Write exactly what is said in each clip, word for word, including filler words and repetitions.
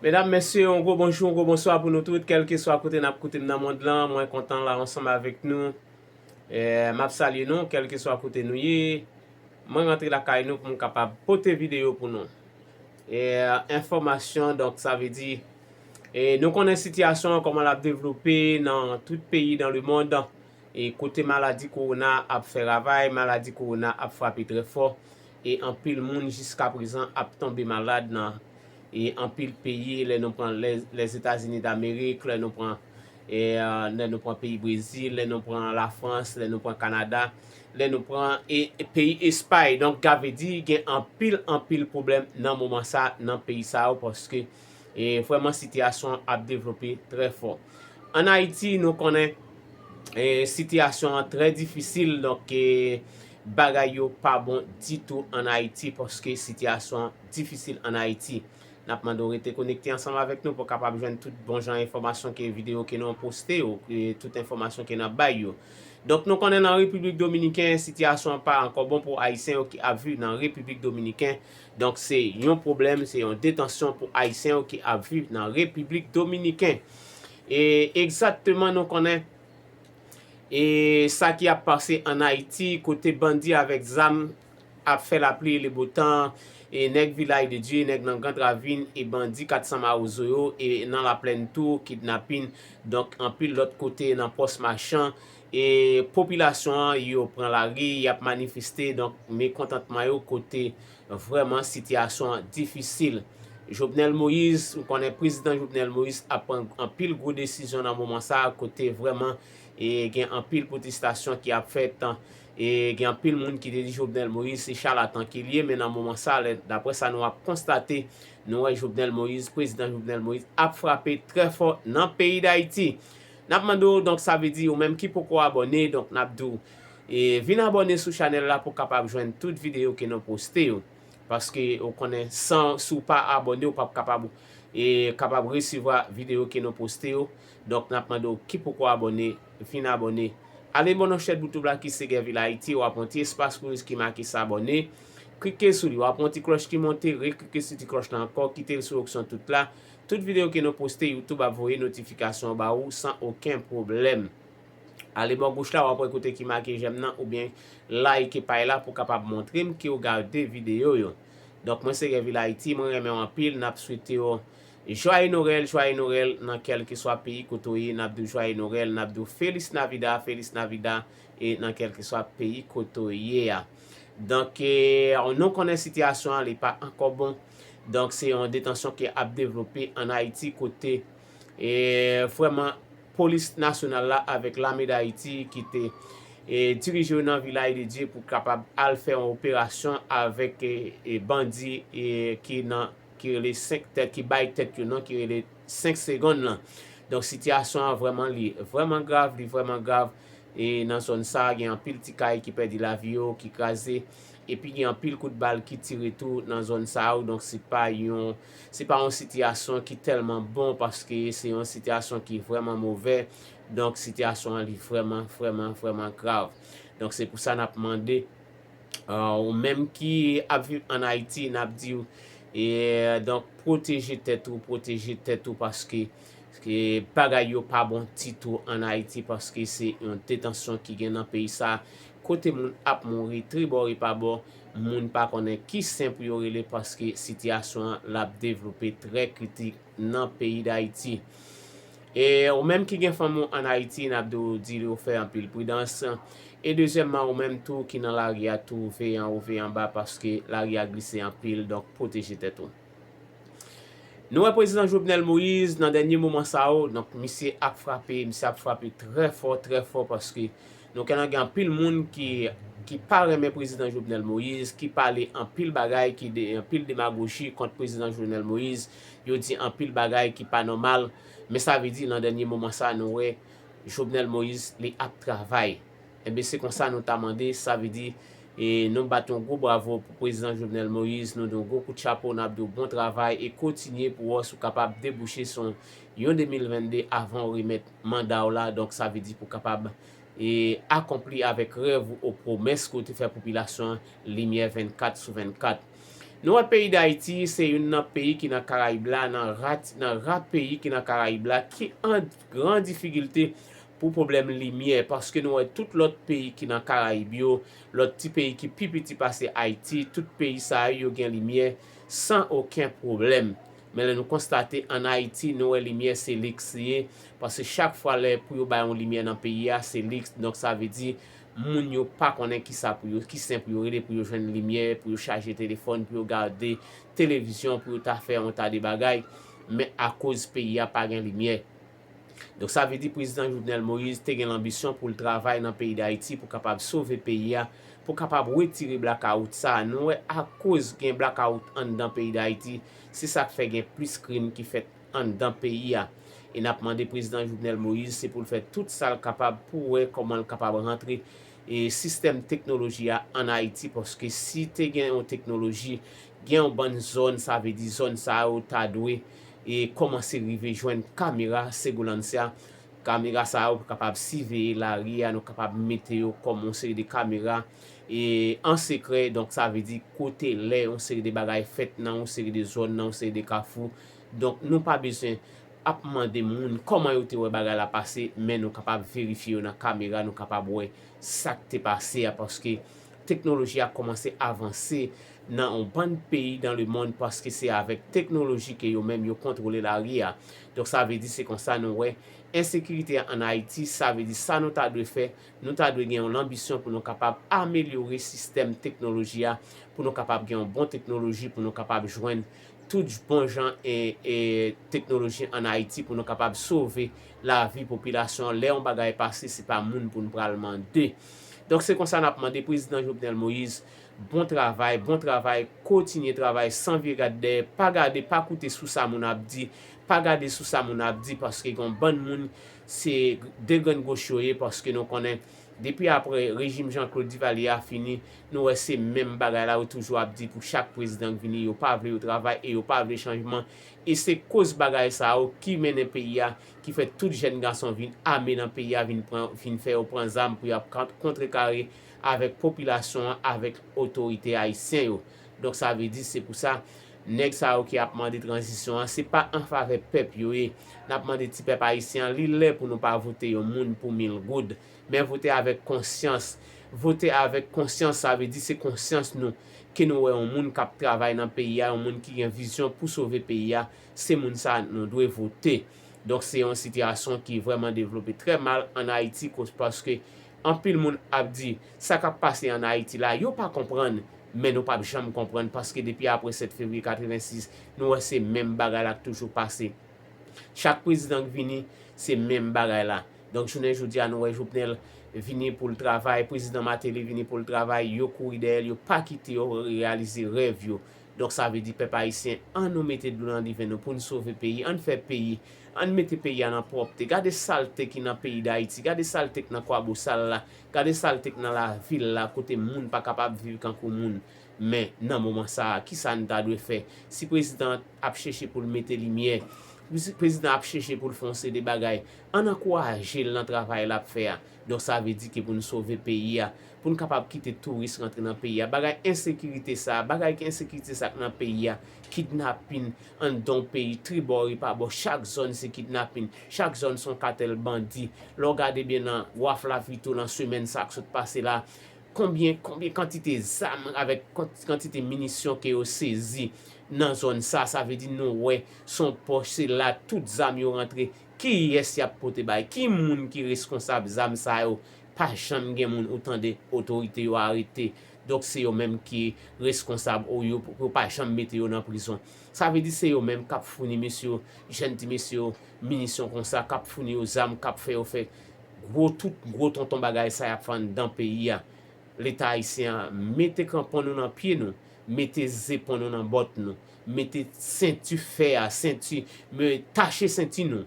Medam, mesye, yon gwo bonjou, yon gwo bonswa pou nou tout, kèlkeswa kote n ap koute m nan mond lan, mwen kontan la ansanm avèk nou. E, m ap salye nou, kèlkeswa kote nou ye. Mwen rantre lakay nou pou m kapab pote videyo pou nou. E, enfòmasyon, donk, sa vle di, e, nou konnen sitiyasyon an, kòman l ap devlope nan tout peyi dans le monde. E kote maladi kowona ap fè ravaj, maladi kowona ap frape trè fò, e anpil moun jiska prezan ap tonbe malad nan, e anpil peyi, lè nou pran Lè, Lèzetazini Damerik, lè nou pran, e, lè nou pran peyi Brezil, lè nou pran Lafrans, lè nou pran Kanada, lè nou pran, e, e peyi Espay. Donk, sa vle di, gen anpil, anpil pwoblèm nan moman sa, nan peyi sa yo, paske, e, vrèman, sitiyasyon an ap devlope trè fò. Ann Ayiti, nou konnen, e, sitiyasyon an trè difisil, donk, e, bagay yo pa bon ditou ann Ayiti, paske sitiyasyon an difisil ann Ayiti. N ap mande w rete konekte ansanm avèk nou pou w kapab jwenn tout bon jan enfòmasyon ke videyo ke nou poste yo, e tout enfòmasyon ke n ap bay yo. Donk, nou konnen nan Repiblik Dominiken, sitiyasyon an pa ankò bon pou Ayisyen yo ki ap viv nan Repiblik Dominiken. Donk, se yon pwoblèm, se yon detansyon pou Ayisyen yo ki ap viv nan Repiblik Dominiken. E egzakteman, nou konnen, e sa ki ap pase ann Ayiti, kote bandi avèk zam ap fè lapli e le botan, e nèg Vilaj de Dye, nèg nan Grand Ravine, e bandi Kat San Mawozo yo, e nan Laplèn tou, kidnapin, donk anpil lòt kote nan Pòs Machan, e popilasyon an, yo pran lari, y ap manifeste, donk mekontantman yo kote vrèman sitiyasyon an difisil. Jovenel Moïse, ou konnen prezidan Jovenel Moïse ap pran anpil gwo desizyon nan moman sa a, kote vrèman, e, gen anpil pwotestasyon ki ap fèt, e gen anpil moun ki te di Jovenel Moïse se chalatan ke l ye, men nan moman sa, lè, daprè sa nou ap konstate, nou wè Jovenel Moïse, prezidan Jovenel Moïse ap frape trè fò nan peyi Dayiti. N ap mande w, donk, sa vle di ou menm ki poko abòne, donk, n ap di w, e, vin abòne sou chanèl la pou w kapab jwenn tout videyo ke nou poste yo. Paske ou konnen, san, si w pa abòne, ou p ap kapab, e, kapab resevwa videyo ke nou poste yo. Donk, n ap mande w ki poko abòne, vin abòne. Ale bò nan chèt boutouv la ki se Guerville Haïti, w ap wè yon ti espas wouz ki make s'abonner. Klike sou li, w ap wè yon ti klòch ki monte, reklike sou ti klòch la ankò, kite l sou opsyon tout la. Tout videyo ke nou poste, YouTube ap voye notifikasyon ba ou san okenn pwoblèm. Ale bò goch la, w ap wè kote ki make j'aime nan oubyen like paj la pou w kapab montre m ke w gade videyo yo. Donk, mwen se Guerville Haïti, mwen renmen w anpil, n ap swete w Joyeux Noël, Joyeux Noël nan kèlkeswa peyi kote w ye, n ap di w Joyeux Noël, n ap di w Feliz Navidad, Feliz Navidad, e nan kèlkeswa peyi kote w ye a. Donk, e, nou konnen sitiyasyon an, li pa ankò bon. Donk, se yon detansyon ki ap devlope ann Ayiti kote, e, vrèman, polis nasyonal la avèk lame Dayiti ki te, e, dirije yo nan Vilaj de Dye pou kapab al fè yon operasyon avèk, e, e, bandi, e, ki nan, ki rele senk tèt, ki bay tèt yo non, ki rele senk segonn lan. Donk, sitiyasyon an vrèman, li vrèman grav, li vrèman grav. E nan zòn sa a, gen anpil ti kay ki pèdi lavi yo, ki kraze. Epi gen anpil kout bal ki tire tou nan zòn sa yo. Donk, se pa yon, se pa yon sitiyasyon ki tèlman bon, paske se yon sitiyasyon ki vrèman movè. Donk, sitiyasyon an, li vrèman, vrèman, vrèman grav. Donk, se pou sa n ap mande, e, ou menm ki ap viv ann Ayiti, n ap di w, e, donk, pwoteje tèt ou, pwoteje tèt ou, paske, ke bagay yo pa bon ditou ann Ayiti, paske se yon detansyon ki gen nan peyi sa, kote moun ap mouri tribò e pa bò, moun pa konnen ki sen pou yo rele, paske sitiyasyon an l ap devlope trè kritik nan peyi Dayiti. E ou menm ki gen fanmi w ann Ayiti, n ap di w, di yo fè anpil pridans. E dezyèmman, ou menm tou ki nan lari a tou, veye anwo, veye anba, paske lari a glise anpil, donk pwoteje tèt ou. Nou wè prezidan Jovenel Moïse nan dènye moman sa yo, donk misye ap frape, misye ap frape trè fò, trè fò, paske nou konnen gen anpil moun ki, ki pa renmen prezidan Jovenel Moïse, ki pale anpil bagay, ki de, anpil demagoji kont prezidan Jovenel Moïse, yo di anpil bagay ki pa nòmal, men sa vle di nan dènye moman sa nou wè Jovenel Moïse li ap travay. Enben, se konsa nou ta mande, sa vle di, e nou bat yon gwo bravo pou prezidan Jovenel Moïse, nou di yon gwo kout chapo, n ap di w bon travay e kontinye pou wè si w kapab debouche sou yon de mil vennde avan w remèt manda w la. Donk, sa vle di pou w kapab, e akonpli avèk rèv ou, pwomès ke w te fè popilasyon an, limyè vennkat sou vennkat. Nou wè peyi Dayiti se youn nan peyi ki nan Karayib la, nan ra, nan ra peyi ki nan Karayib la, ki an gran difikilte pou pwoblèm limyè, paske nou wè tout lòt peyi ki nan Karayib yo, lòt ti peyi ki pi piti pase Ayiti, tout peyi sa yo, yo gen limyè san okenn pwoblèm. Men lè nou konstate ann Ayiti, nou wè limyè se liks li ye, paske chak fwa lè pou yo bay yon limyè nan peyi a, se liks, donk sa vle di moun yo pa konnen kisa pou yo, ki sen pou yo rele pou yo jwenn limyè, pou yo chaje telefòn, pou yo gade televizyon, pou yo ta fè yon ta de bagay, men akoz peyi a pa gen limyè. Donk sa vle di prezidan Jovenel Moïse te gen lanbisyon pou l travay nan peyi Dayiti pou kapab sove peyi a, pou kapab retire blakawout sa a. Nou wè akoz gen blakawout anndan peyi Dayiti, se sa k fè gen plis krim ki fèt anndan peyi a. E n ap mande prezidan Jovenel Moïse se pou l fè tout sa l kapab pou wè kòman l kapab rantre e sistèm teknoloji a ann Ayiti, paske si te gen yon teknoloji, gen yon bann zòn, sa vle di zòn sa yo ta dwe e kòmanse rive jwenn kamera segoulansa. Kamera sa yo pou kapab siveye lari a, nou kapab mete yo kòm yon seri de kamera e an sekrè, donk sa vle di kote lè yon seri de bagay fèt nan yon seri de zòn, nan yon seri de kafou. Donk nou pa bezwen ap mande moun kòman yo te wè bagay la pase, men nou kapab verifye yo nan kamera, nou kapab wè sa k te pase a, paske teknoloji a kòmanse avanse nan yon bann peyi dans le monde, paske se avèk teknoloji ke yo menm yo kontwole lari a. Donk sa vle di se konsa nou wè ensekirite a ann Ayiti, sa vle di sa nou ta dwe fè, nou ta dwe gen yon lanbisyon pou nou kapab amelyore sistèm teknoloji a, pou nou kapab gen yon bon teknoloji, pou nou kapab jwenn tout bon jan e, e teknoloji ann Ayiti pou nou kapab sove lavi popilasyon an. Lè yon bagay pase, se pa moun pou n pral mande. Donk se konsa n ap mande prezidan Jovenel Moïse, bon travay, bon travay, kontinye travay san vire gad dèyè, pa gade, pa koute sou sa moun ap di, pa gade sou sa moun ap di, paske gen yon bann moun se de grenn goch yo ye, paske nou konnen depi apre rejim Jean Claude Duvalier a fini, nou wè se menm bagay la yo toujou ap di pou chak prezidan k vini, yo pa vle yo travay e yo pa vle chanjman. E se koz bagay sa yo ki mennen peyi a, ki fè tout jèn gason vin ame nan peyi a, vin pran, vin fè yo pran zam pou y ap kont-, kontrekare avèk popilasyon an, avèk otorite ayisyen yo. Donk sa vle di se pou sa, nèg sa yo ki ap mande tranzisyon an, se pa an favè pèp yo ye. N ap mande ti pèp ayisyen an, li lè pou nou pa vote yon moun pou mil goud, men vote avèk konsyans. Vote avèk konsyans, sa vle di se konsyans nou, ke nou wè yon moun k ap travay nan peyi a, yon moun ki gen vizyon pou sove peyi a, se moun sa nou dwe vote. Donk se yon sitiyasyon ki vrèman devlope trè mal ann Ayiti, koz paske anpil moun ap di sa k ap pase ann Ayiti la, yo pa konprann, men nou p ap janm konprann paske depi apre sèt fevriye katrevensis, nou wè se menm bagay la k toujou pase. Chak prezidan k vini, se menm bagay la. Donk jounen jodi a nou wè Jovenel vini pou l travay, prezidan Martelly vini pou l travay, yo kouri dèyè l, yo pa kite yo reyalize rèv yo. Donk sa vle di pèp ayisyen, ann nou mete dlo nan diven nou pou n sove peyi, ann fè peyi, ann mete peyi a nan pwòpte. Gade salte ki nan peyi Dayiti, gade salte k nan Kwabosal la, gade salte k nan lavil la kote moun pa kapab viv kankou moun. Men nan moman sa a, kisa n ta dwe fè? Si prezidan ap chèche pou l mete limyè, si prezidan ap chèche pou l fè yon seri de bagay, ann ankouraje l nan travay l ap fè a. Donk sa vle di ke pou n sove peyi a, pou n kapab kite touris rantre nan peyi a. Bagay ensekirite sa a, bagay ki ensekirite sa k nan peyi a, kidnapin anndan yon peyi, tribò e pabò, chak zòn se kidnapin, chak zòn se yon katèl bandi. Lè w gade byen nan Waf Lavito nan semèn sa a k sot pase la, konbyen, konbyen kantite zam avèk kant-, kantite minisyon ke yo sezi nan zòn sa, sa vle di nou wè se yon pòch, se la tout zam yo rantre. Kiyès y ap pote bay? Ki moun ki reskonsab zam sa yo? Pa janm gen moun ou tande otorite yo arete. Donk se yo menm ki reskonsab ou yo, yo pa janm mete yo nan prizon. Sa vle di se yo menm k ap founi mesye yo, jèn ti mesye yo, minisyon konsa, k ap founi yo zam, k ap fè yo fè gwo tout gwo tonton bagay sa y ap fè anndan peyi a. Leta ayisyen an, mete kranpon nou nan pye nou, mete zepon nou nan bòt nou, mete senti fè a, senti, me, tache senti nou,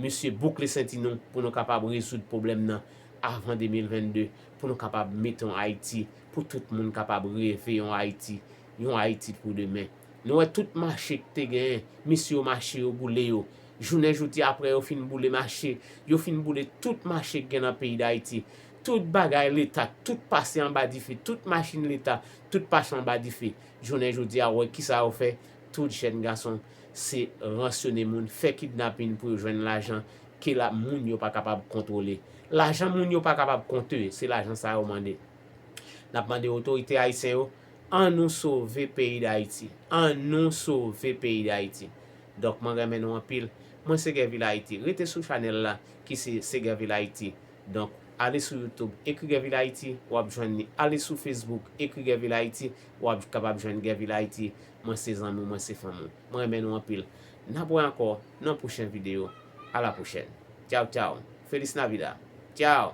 mesye, boukle senti nou pou nou kapab rezoud pwoblèm nan avan de mil vennde, pou nou kapab mete yon Ayiti, pou tout moun kapab reve yon Ayiti, yon Ayiti pou demen. Nou wè tout mache k te genyen, mesye yo mache yo boule yo. Jounen jodi a, apre yo fin boule mache, yo fin boule tout mache k gen nan peyi Dayiti. tout bagay leta, tout pase anba dife, tout machin leta, tout pase anba dife. Jounen jodi a, wè kisa yo fè? Tout jèn gason se ransyone moun, fè kidnapin pou yo jwenn lajan ke la moun yo pa kapab kontwole. Lajan moun yo pa kapab konte, se lajan sa yo mande. N ap mande otorite ayisyen yo, ann nou sove peyi Dayiti. Ann nou sove peyi Dayiti. Donk, mwen renmen nou anpil. Mwen se Guervil Haïti. Rete sou chanèl la ki se, se Guervil Haïti. Donk, ale sou YouTube, ekri Guervil Haïti, w ap jwenn li. Ale sou Facebook, ekri Guervil Haïti, w ap kapab jwenn Guervil Haïti. Mwen se zanmi w, mwen se fanmi w. Mwen renmen nou anpil. N ap wè ankò nan pwochen videyo. A la pwochèn. Tchaw, tchaw. Feliz Navidad. Tchaw.